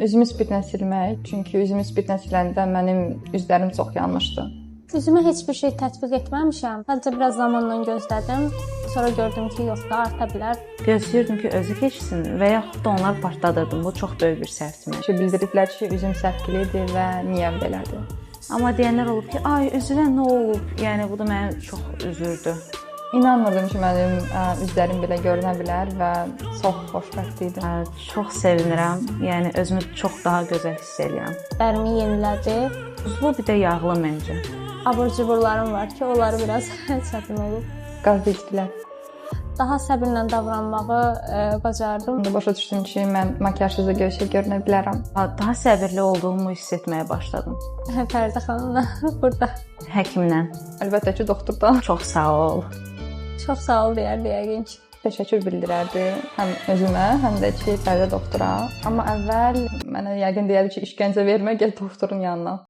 Üzümü spirtlə silmək, çünki üzümü spirtlə siləndə mənim üzlərim çox yanmışdı. Üzümə heç bir şey tətbiq etməmişəm. Sadəcə biraz zamanla gözlədim. Sonra gördüm ki, yox da arta bilər. Gözləyirdim ki, özü keçsin və yaxud da onları partladırdım. Bu çox böyük bir səhvdir məncə. Ki bildiriblər ki, üzüm səpkilidir və niyə belədir. Amma deyənlər olub ki, ay üzünə nə olub? Yəni bu da məni çox üzürdü. İnanmırdım ki, mənim üzlərim belə görünə bilər və çox xoşbəxt idim. Çox sevinirəm. Yəni özümü çox daha gözəl hiss edirəm. Dərimi yenilədi. Duzlu bir də yağlı məncə. Abur-cuburlarım var ki, onları biraz çətin olub. Qazlı içkilər. Daha səbirlə davranmağı bacardım. İndi başa düşdüm ki, mən makiyajsız da gözəl görünə bilərəm. Daha səbirli olduğumu hiss etməyə başladım. Fəridə xanımla burada. Həkimdən. Əlbəttə ki, doktordan. Çox sağ ol. Çox sağ ol deyərdi yəqin ki. Təşəkkür bildirərdi həm özümə, həm də ki, Fəridə doktora. Amma əvvəl mənə yəqin deyərdi ki, işgəncə vermə, get doktorun yanına.